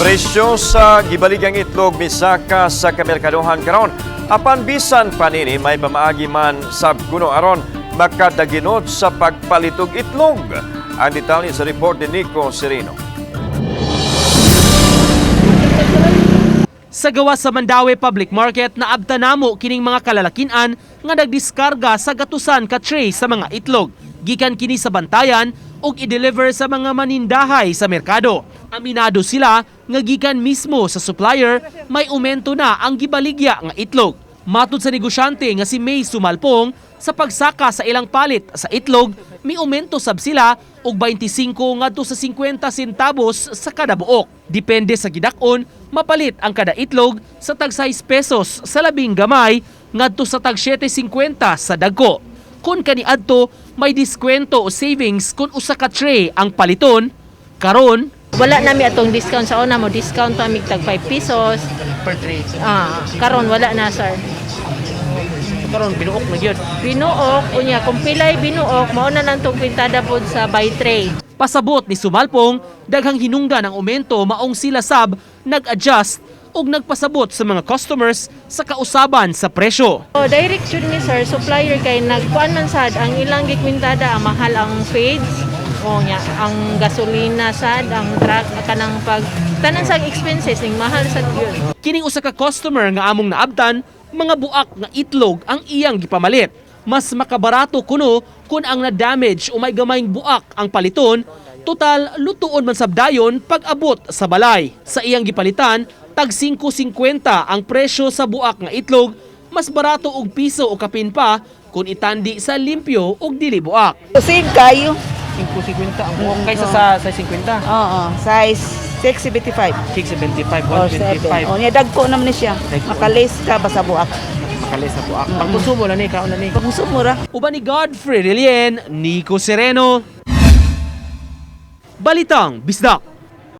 Presyo sa gibaligyang itlog misaka sa kamerkaduhan karon. Apan bisan pa nini, may pamaagi man sab kuno aron makadaginot sa pagpalitog itlog. Ang detalye sa report ni Nico Sereno. Sa gawas sa Mandaue Public Market, naabta namo kining mga kalalakinan nga nagdiskarga sa gatusan ka tray sa mga itlog. Gikan kini sa bantayan ug i-deliver sa mga manindahay sa merkado. Aminado sila nga gikan mismo sa supplier, may aumento na ang gibaligya nga itlog. Matud sa negosyante nga si May Sumalpong, sa pagsaka sa ilang palit sa itlog, may aumento sab sila og 25 ngadto sa 50 centavos sa kada buok. Depende sa gidak-on, mapalit ang kada itlog sa tag 6 pesos sa labing gamay ngadto sa tag 7.50 sa dagko. Kung kaniadto may diskwento o savings kung usa ka tray ang paliton, karon Wala nami atong discount. Sa una, mo discount pa mig tag 5 pesos. Per tray. Ah, karon wala na, sir. Karon binuok na gyud. Binuok unya, kung pilay binuok, mao na lang tong kwintada pod sa buy tray. Pasabot ni Sumalpong, daghang hinungdan ang aumento, maong sila sab nag-adjust ug nagpasabot sa mga customers sa kausaban sa presyo. Oh, direct jud ni sir, supplier kay nagkuan man sad ang ilang gikwintada, ang mahal ang feeds. O nya, ang gasolina sad, ang truck, kanang pag tanan sa expenses ning mahal sad yun. Kining usa ka customer nga among naabtan, mga buak nga itlog ang iyang gipamalit. Mas makabarato kuno kung ang na-damage o may gamayng buak ang paliton, total lutuon man sabdayon pag abot sa balay. Sa iyang gipalitan, tag 5.50 ang presyo sa buak nga itlog, mas barato og piso o kapin pa kung itandi sa limpyo og dili buak. Save kayo. 5.50 ang buak kaysa sa 50. Oo, size 675 6.75, or 7. O, niya dagko naman ni siya. Makalis ka basta buak. Makalis sa buak. Pangkonsumo na ni, kaon na ni. Pagkonsumo ra. Uban ni Godfrey Relien, Nico Sereno. Balitang Bisdak.